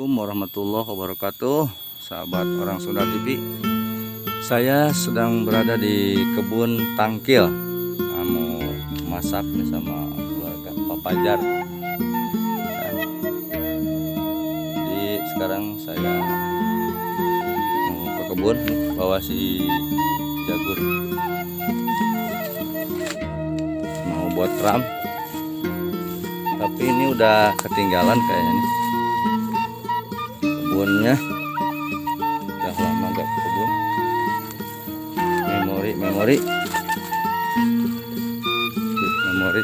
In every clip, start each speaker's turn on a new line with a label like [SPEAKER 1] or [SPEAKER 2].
[SPEAKER 1] Assalamualaikum warahmatullahi wabarakatuh, sahabat Orang Sunda TV. Saya sedang berada di kebun Tangkil. Nah, mau masak nih sama keluarga Pak Pajar. Nah, jadi sekarang saya mau ke kebun bawa si Jagur. Mau buat ram. Tapi ini udah ketinggalan kayaknya nih kebunnya, udah lama gak ke kebun. Memori, memori, memori.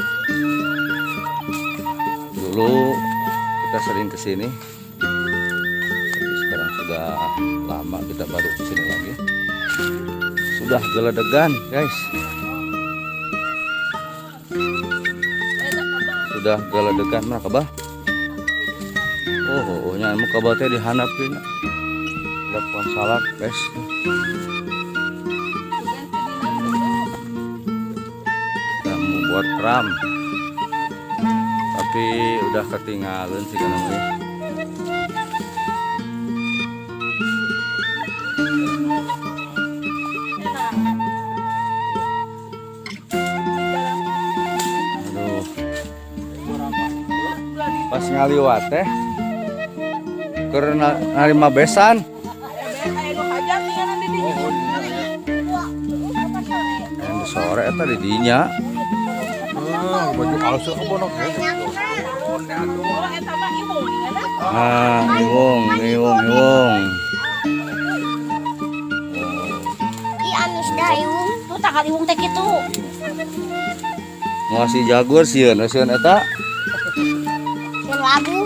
[SPEAKER 1] Dulu kita sering kesini, tapi sekarang sudah lama kita baru kesini lagi. Sudah geledegan, guys, sudah geledegan. Mana kabah? Oh, nya mau kabah teh dihandapkeun. Ada pohon salak, guys. Kita mau buat ram. Tapi udah ketinggalan sih kan namanya. Aduh. Pas ngaliwat teh keur narima besan. Yang sore eta di dinya.
[SPEAKER 2] Baju palsu apa?
[SPEAKER 1] Ah, iwung, iwung, iwung.
[SPEAKER 3] Ih, amis dah iwung.
[SPEAKER 4] Tuh tangkal iwung teh kitu.
[SPEAKER 1] Mau si Jagur sieun, sieun eta.
[SPEAKER 3] Yang labu.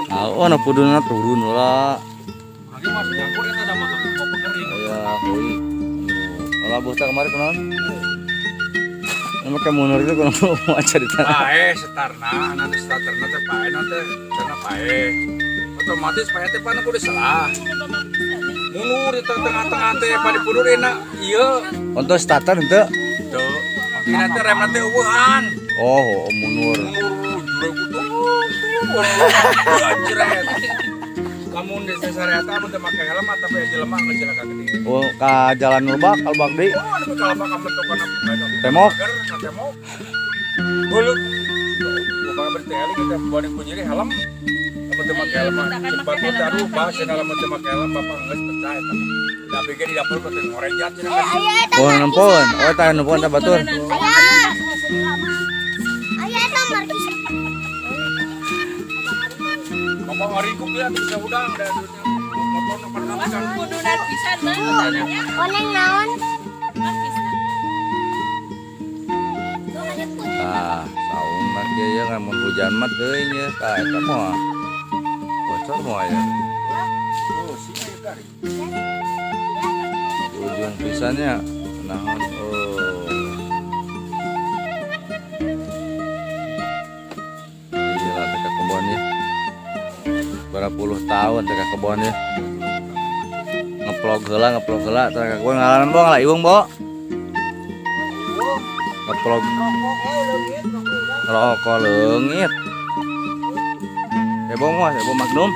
[SPEAKER 1] Ah, oh, na puduna turun lah.
[SPEAKER 2] Lagi masih jago eta da mah kopi kering.
[SPEAKER 1] Aya hui. Kalau buta kemarin kunaon? Emang kayak mundur itu kunaon mau cerita?
[SPEAKER 2] Pae setarna, nanti starterna teh pae nanti cenah pae. Otomatis pae teh pan kudu salah. Mundur di tengah-tengah teh pada pudur enak. Iya.
[SPEAKER 1] Untuk starter henteu?
[SPEAKER 2] Tuh. Dina teh rem teh eueuhan.
[SPEAKER 1] Oh, mundur.
[SPEAKER 2] Mundur jurang tuh. Jret. Lamun di sesar eta mun teu make helm atau pae jelema geus cilaka gede.
[SPEAKER 1] Oh, ka jalan Nurbak, kalbak deui.
[SPEAKER 2] Oh, anu kalbak kabentukan
[SPEAKER 1] Temok.
[SPEAKER 2] Temok. Hulu. Bapak berteli kita body kunjiri helm. Lamun teu make helm mah cepat teh aduh bah cenah lamun teu make helm bapak geus pecah eta. Da ge di dapur teh ngorejat cenah.
[SPEAKER 3] Eh, aya eta.
[SPEAKER 1] Oh, nempon. Oh, eta nempon eta batur.
[SPEAKER 3] Aya. Aya eta markis.
[SPEAKER 2] Bapak ngarikuk ya bisa udang da duitnya. Motor nu pernah kan.
[SPEAKER 4] Kudunan pisan mah.
[SPEAKER 3] Koneng naon?
[SPEAKER 1] Ah, saung mah kieu ya mun hujan mah teuing ya. Tah eta mah. Bocor moal ya.
[SPEAKER 2] Oh, sih aya gari.
[SPEAKER 1] Di ujung pisannya naon, oh. Gila teh ka kebon ya. Berapa puluh tahun teh ka kebon ya. Ngeplog heula teh ka kebon ngalaman bo ngala iwung bo. Ngeplog rokok leungit. Ebo mah, ebo Magnum.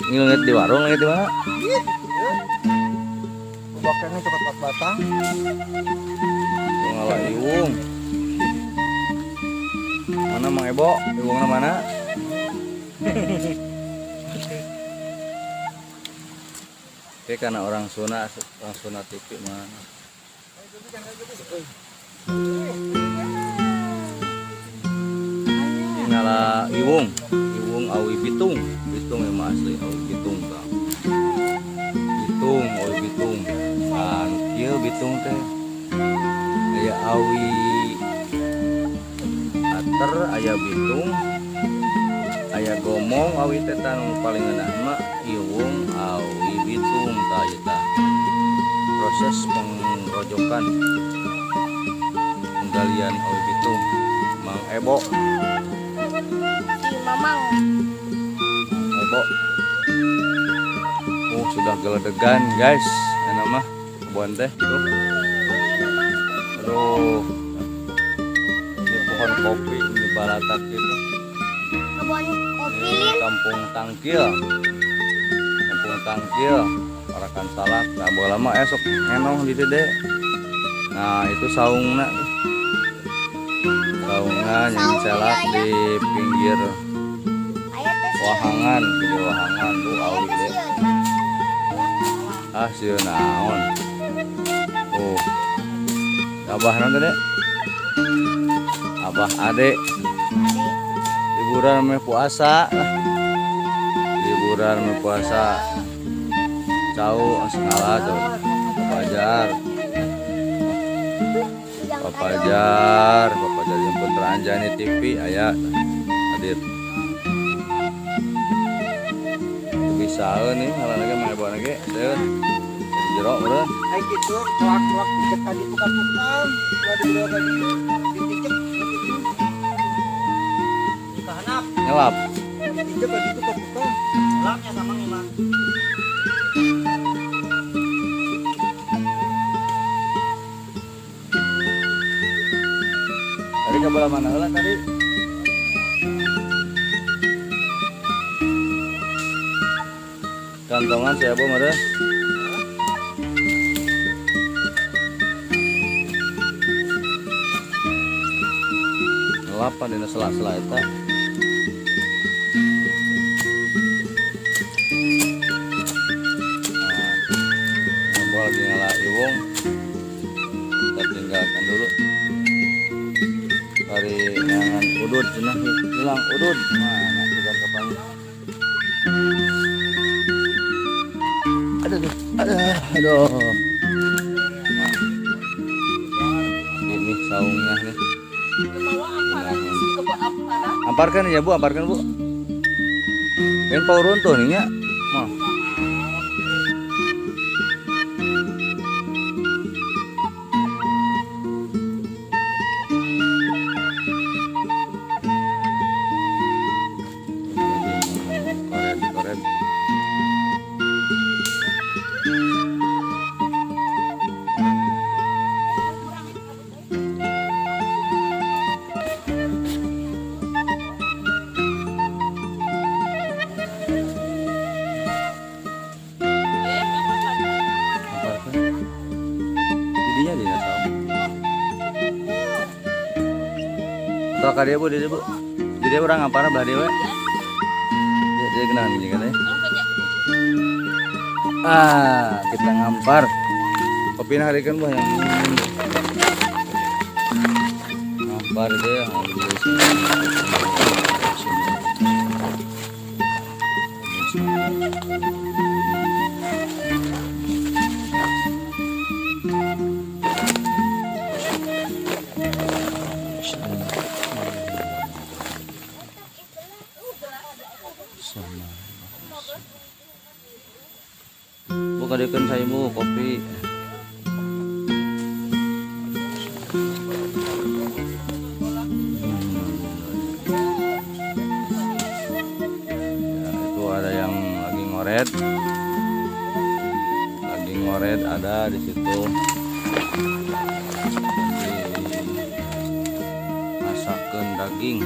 [SPEAKER 1] Ngileungit di warung, leungit di mana?
[SPEAKER 2] Bakangnya cepat empat batang.
[SPEAKER 1] Ngala iwung. Mana Mang Ebo? Iwungna mana? Oke, karena orang Sunda TV mana? Ini ngala iwung, iwung awi bitung, bitung yang asli awi bitung kang. Bitung, awi bitung. Ah, nu kieu bitung teh. Aya awi ater, aya bitung, aya gomong awi teh tah nu paling ngeunah mah iwung awi bitung tah ieu tah. Proses pengrojokan penggalian awi bitung Mang Ebo.
[SPEAKER 3] Si Mamang.
[SPEAKER 1] Ebo. Oh, sudah geledegan, guys. Enak mah kebun teh tuh. Aduh. Ini pohon kopi ini. Balatak gitu.
[SPEAKER 3] Kebun kopi lin.
[SPEAKER 1] Kampung Tangkil. Kampung Tangkil, Parakan Salak. Nah, baheula mah esok ngenong di dieu. Nah, itu saungna. Saungna yang celak di pinggir
[SPEAKER 3] Aya teh sieun.
[SPEAKER 1] Wahangan, pinggir wahangan tuh
[SPEAKER 3] Aya
[SPEAKER 1] awi
[SPEAKER 3] teh
[SPEAKER 1] deh.
[SPEAKER 3] sieun.
[SPEAKER 1] Ah, sieun naon. Oh. Abah naon teh, Dek? Abah Ade. Liburan meh puasa lah. Liburan meh puasa. Cau ngalah cau. Pajar. Papajar, Papajar yang Putra Anjani TV aya hadir. Bisa nih ngalah lagi mah bawa lagi, sieun. Jadi jero meureun.
[SPEAKER 5] Ai gitu, cuak-cuak dicek tadi tukang-tukang, ulah dibawa tadi dicek gitu. Kahanap,
[SPEAKER 1] Nyelap.
[SPEAKER 5] dicek tadi tukang-tukang. Lapnya sama mah.
[SPEAKER 1] Tadi ke belah mana heula tadi? Kantongan siapa meureun? Ngelapan dina sela-sela eta. Nah, Abah lagi ngalah iwung. Kita tinggalkan dulu. Dari ngangan udud cenah hilang udud. Mana sudah kapan? Aduh, aduh, aduh. Nah, ini saungnya nih. Amparkan ya Bu, amparkan Bu. Main power runtuh nih ya. Mah. Koret, koret. Amparkan. Jadinya di saung. Atau ka dieu Bu, di dieu, Bu. Jadi urang ngampar belah dieu we. Dia dia kenalan gini kan ya. Ah, kita ngampar. Kopi nah kan Bu yang ngampar dia ambil dari sini. Sini. Sini. Sama. Bu kadiekeun saya Bu kopi. Ya, itu ada yang lagi ngoret. Lagi ngoret ada di situ. Lagi masakeun daging.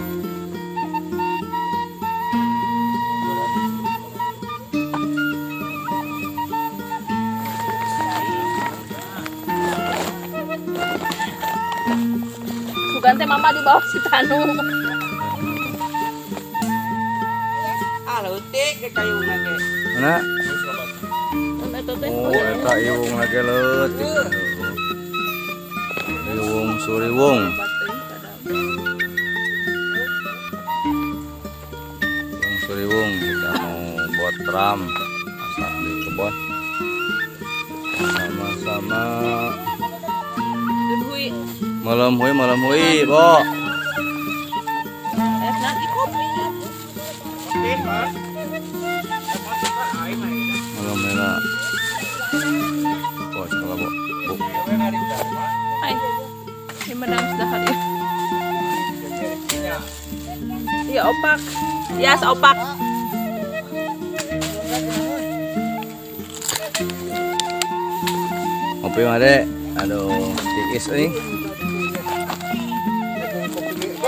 [SPEAKER 4] Sugan teh mama di bawah si Tanu.
[SPEAKER 5] Ah, leutik ke kayuna ge.
[SPEAKER 1] Mana?
[SPEAKER 4] Eta teh.
[SPEAKER 1] Oh, eta iwung lagi leutik. Iwung suriwung. Iwung suriwung kita mau buat ram masak di kebun. Sama-sama
[SPEAKER 4] Hui.
[SPEAKER 1] Malam hui, Bo.
[SPEAKER 4] Eh, nanti kopi.
[SPEAKER 1] Malam merah. Oh, sekolah, Bo. Bu.
[SPEAKER 4] Hai. Ini menang sudah hari. Iya, opak. Ya, opak.
[SPEAKER 1] Ngopi mah, Dek. Aduh, tiis euy.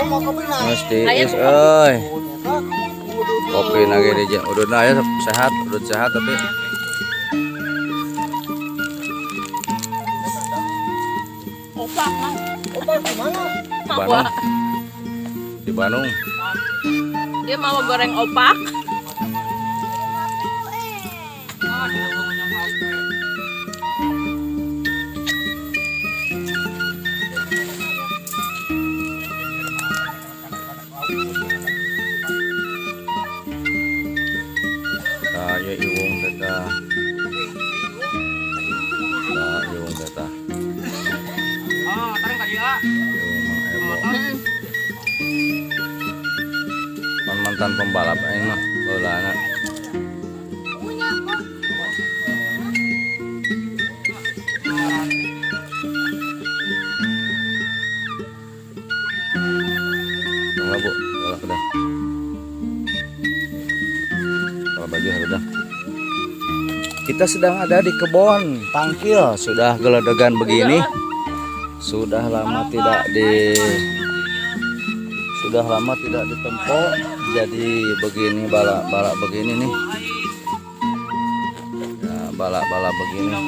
[SPEAKER 5] mau kopi nah.
[SPEAKER 1] Geus tiis euy. Kopi nage di ududna aya sehat, udud sehat tapi
[SPEAKER 4] Opak mah.
[SPEAKER 5] Opak di mana?
[SPEAKER 1] di Bandung. Di Bandung.
[SPEAKER 4] Dia mau goreng opak.
[SPEAKER 1] Tah ieu iwung teh tah. Tah iwung teh tah.
[SPEAKER 2] Ah, tarik tadi ah.
[SPEAKER 1] Iwung Mang Ebo. Pan mantan pembalap aing mah baheulana.
[SPEAKER 3] Punya kok.
[SPEAKER 1] Tunggu Bu, ulah udah. Kalau baju udah. Kita sedang ada di kebun tangkil, sudah geledegan begini. Sudah lama tidak di sudah lama tidak ditempo, jadi begini balak-balak begini nih. Ya, balak-balak begini.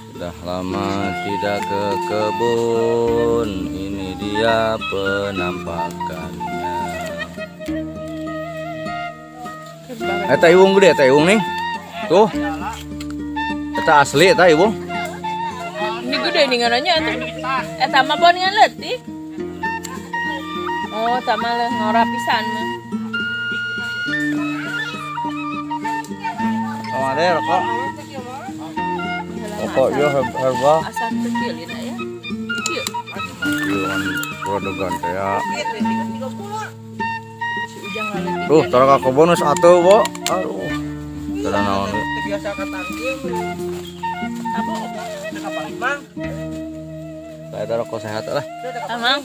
[SPEAKER 1] Sudah lama tidak ke kebun, ini dia penampakannya. Eta iwung gede, eta iwung nih. Tuh. Eta asli eta iwung.
[SPEAKER 4] Ini gede nih ngananya tuh. Eta mah bon ngan leutik. Oh, tama leh ngora pisan mah.
[SPEAKER 1] Sama deh rokok. Rokok ya herbal.
[SPEAKER 4] Asal kecil ya ya. Ieu.
[SPEAKER 1] Ieu kan geledegan teh ya.
[SPEAKER 4] Si Ujang leutik.
[SPEAKER 1] Tuh, tara ka kebon geus atuh, Bo. Aduh. Tara naon we.
[SPEAKER 5] Biasa ka tangkil.
[SPEAKER 4] Apa opak?
[SPEAKER 5] Teu ka Mang.
[SPEAKER 1] Saya eta rokok sehat lah.
[SPEAKER 4] Amang.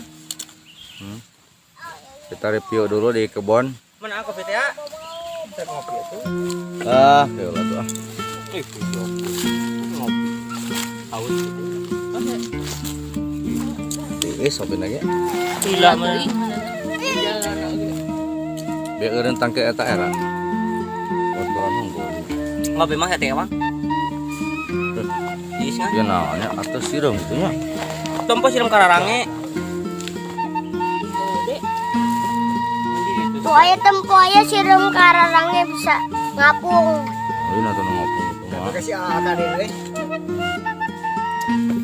[SPEAKER 1] Kita review dulu di kebun.
[SPEAKER 5] Mana kopi teh? Kita ngopi itu.
[SPEAKER 1] Ah, keula tuh ah.
[SPEAKER 5] Ih, ngopi. Haus.
[SPEAKER 1] Tiis kopi lagi.
[SPEAKER 5] Gila mah.
[SPEAKER 1] Biar eureun tangke eta era. Kotoran unggul.
[SPEAKER 5] Ngopi mah teh mah. Tiis kan?
[SPEAKER 1] Ya naonnya atuh sireum gitu nya.
[SPEAKER 5] Tempo sireum kararange.
[SPEAKER 3] Tuh aya tempo aya sireum kararangnya bisa ngapung.
[SPEAKER 1] Oh, ini atuh nu ngapung itu mah.
[SPEAKER 5] Kasih ah tadi we.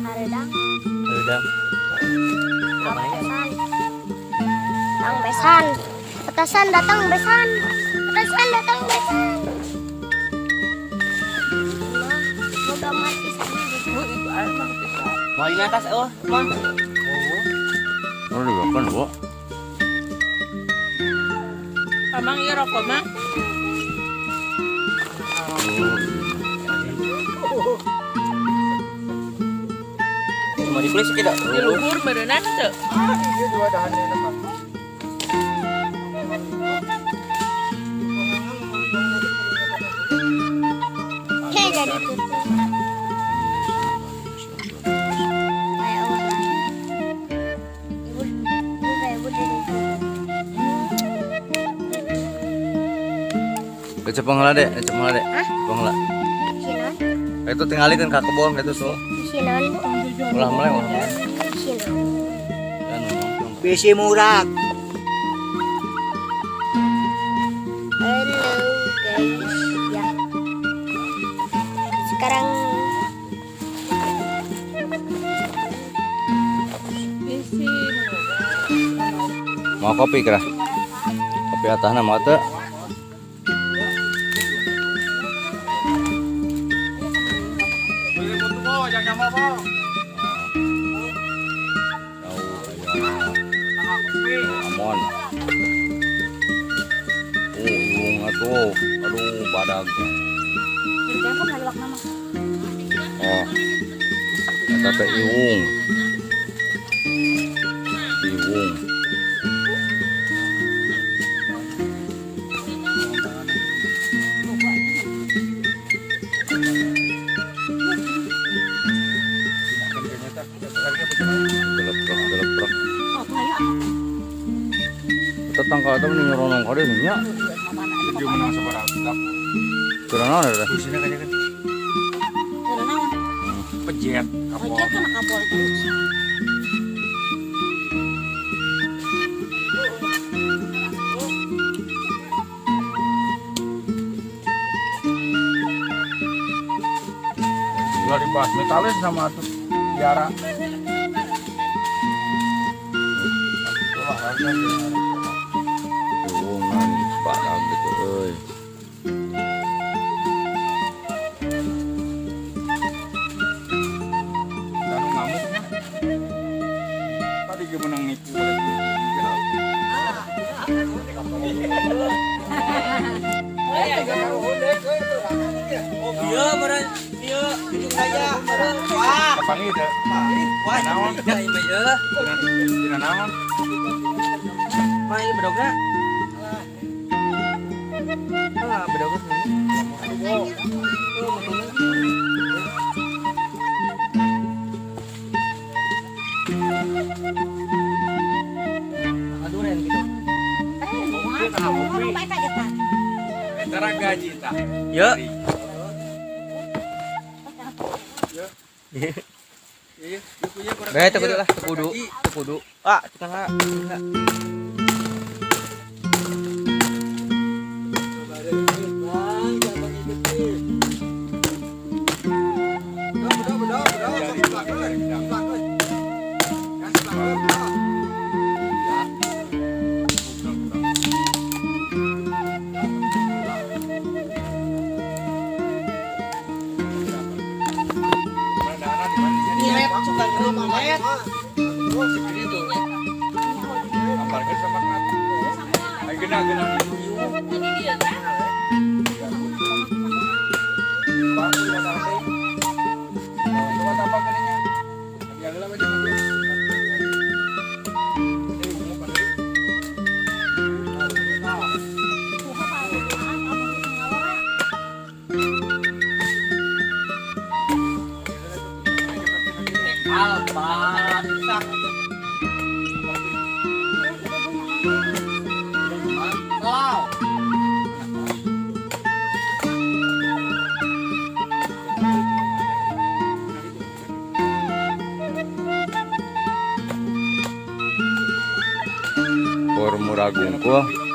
[SPEAKER 3] Hareudang.
[SPEAKER 5] Hareudang.
[SPEAKER 3] Besan. Datang besan. Petasan datang besan. Petasan datang besan. Moga mati sama
[SPEAKER 4] Bu, itu air mah pisan.
[SPEAKER 5] Mau ini atas oh, Mang.
[SPEAKER 1] Oh, dimakan, Bu.
[SPEAKER 4] Amang ieu rokok mah.
[SPEAKER 5] Mau dikulis tidak?
[SPEAKER 4] Di luhur beureunan teu.
[SPEAKER 5] Iya dua dahannya enak.
[SPEAKER 3] Kayak jadi tutup. Kayak orang. Ibu, ibu kayak ibu dari tutup.
[SPEAKER 1] Kecepeng heula deh, kecepeng heula deh.
[SPEAKER 3] Hah?
[SPEAKER 1] Kecepeng heula.
[SPEAKER 3] Sinon,
[SPEAKER 1] Itu tinggalikeun ka kebon gitu tuh.
[SPEAKER 3] sinon bu,
[SPEAKER 1] Ulah meleng, ulah meleng.
[SPEAKER 3] sinon.
[SPEAKER 1] Ya, nu nongkrong.
[SPEAKER 5] Bisi murah.
[SPEAKER 3] Halo guys, ya. Sekarang
[SPEAKER 4] Bisi
[SPEAKER 1] Mau kopi kira? Kopi atahna mau teu? Jauh aya Amon. Oh, iwung atuh. Aduh, badag. Oh. Eta teh iwung. Iwung. Kalau teh nyoronong kade nya.
[SPEAKER 2] Dia menang sabaraha tetap.
[SPEAKER 1] Kurang naon eta?
[SPEAKER 2] Busina kayaknya kan. Pejet kapol.
[SPEAKER 3] Pejet kan kapol terus.
[SPEAKER 2] Ulah dibahas metalis sama tuh tiara. Itulah harga.
[SPEAKER 1] Wungan parah gitu euy.
[SPEAKER 2] Dan ngamuk. Tadi gue menang nipu lagi.
[SPEAKER 5] Iya, meureun ieu ujung raya. Wah,
[SPEAKER 2] Kapangi teh.
[SPEAKER 5] wah,
[SPEAKER 2] Naon?
[SPEAKER 5] ya ieu ieu.
[SPEAKER 2] Dina naon?
[SPEAKER 5] Mah ieu bedogna. Ah, bedogna. Oh, betulna. Aduren gitu.
[SPEAKER 2] Cara gaji tah.
[SPEAKER 5] Yuk.
[SPEAKER 2] Iya,
[SPEAKER 5] Bae teu kudu lah, teu kudu, teu kudu. Ah, tukang lah. Nyilet suka nyilet. Al-Fatihah. Wow.
[SPEAKER 1] Por murah gungkul.